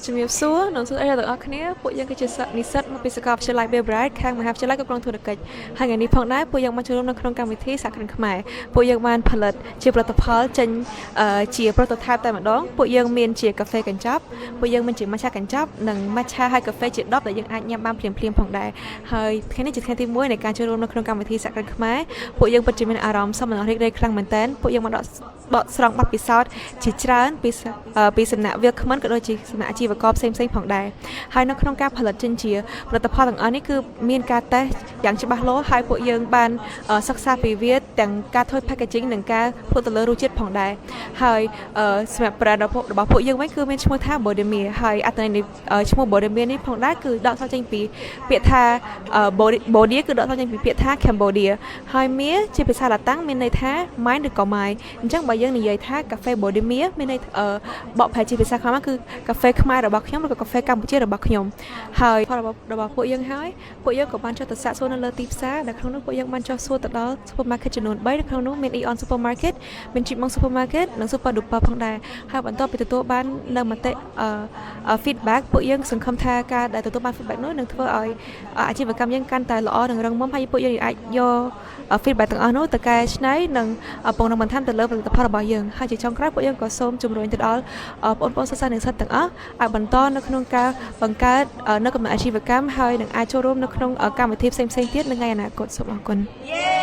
ជំរាបសួរនិងសួស្តីដល់ទាំងអស់គ្នាពួកយើងគឺជាសិស្សនិស្សិតមកពីសាកលវិទ្យាល័យ Belbright ខាងមហាវិទ្យាល័យគ្រប់គ្រងធុរកិច្ចហើយថ្ងៃនេះផងដែរពួកយើងបានចូលរួមនៅក្នុងកម្មវិធីសហគ្រិនខ្មែរពួកយើងបានផលិតជាផលិតផលចេញអឺជា prototype តែម្ដងពួកយើងមានជាកាហ្វេកញ្ចប់ពួកយើងមានជា matcha កញ្ចប់និង matcha ហើយកាហ្វេជាដបដែលយើងអាចញ៉ាំបានភ្លាមៗផងដែរហើយថ្ងៃនេះជាថ្ងៃទី1នៃការចូលរួមនៅក្នុងកម្មវិធីសហគ្រិនខ្មែរពួកយើងពិតជាមានអារម្មណ៍សោមនស្សរីករាយខ្លាំងមែនទែនពួកយើងបានដកបកស្រង់បទពិសោធន៍ជាច្រើនពីសអឺពីសំណាក់វាគ្មិនក៏ដូចជាសំណាក់អាជីវករផ្សេងៗផងដែរហើយនៅក្នុងការផលិតចេញជាផលិតផលទាំងអស់នេះគឺមានការតេស្តយ៉ាងច្បាស់លាស់ហើយពួកយើងបានអឺសិក្សាពីវាទាំងការធ្វើ packaging និងការធ្វើទៅលើរសជាតិផងដែរហើយអឺសម្រាប់ brand របស់ពួកយើងវិញគឺមានឈ្មោះថា Bodemia ហើយអត្ថន័យនៃអឺឈ្មោះ Bodemia នេះផងដែរគឺដកស្រង់ចេញពីពាក្យថាអឺ Bodia គឺដកស្រង់ចេញពីពាក្យថា Cambodia ហើយ Mia ជាភាសាឡាតាំងមានន័យថា mine ឬក៏ my អញ្ចឹងបើយើងនិយាយថាកាហ្វេ Bodemia មានន័យអឺបកប្រែជាភាសាខ្មែរគឺកាហ្វេខ្មែររបស់ខ្ញុំឬក៏កាហ្វេកម្ពុជារបស់ខ្ញុំហើយផលរបស់របស់ពួកយើងហើយពួកយើងក៏បានចុះទៅសាកសួរនៅលើទីផ្សារដែលក្នុងនោះពួកយើងបានចុះសួរទៅដល់ supermarket ចំនួន3នៅក្នុងនោះមាន Aeon Supermarket មាន Chipmong Supermarket និង Super Duper ផងដែរហើយបន្ទាប់ពីទទួលបាននៅមតិអឺ feedback ពួកយើងសង្ឃឹមថាការដែលទទួលបាន feedback នោះនឹងធ្វើឲ្យអាជីវកម្មយើងកាន់តែល្អនិងរឹងមាំហើយពួកយើងអាចយក feedback ទាំងអស់នោះទៅកែច្នៃនិងពង្រឹងបន្ថែមទៅលើផលិតផលរបស់យើងហើយជាចុងក្រោយពួកយើងក៏សូមជំរុញទៅដល់បងប្អូនសិស្សានុសិស្សទាំងអស់ឲ្យបន្តនៅក្នុងការបង្កើតនៅកំណត់អាជីវកម្មហើយនឹងអាចចូលរួមនៅក្នុងកម្មវិធីផ្សេងៗទៀតនៅថ្ងៃអនាគតសូមអរគុណ។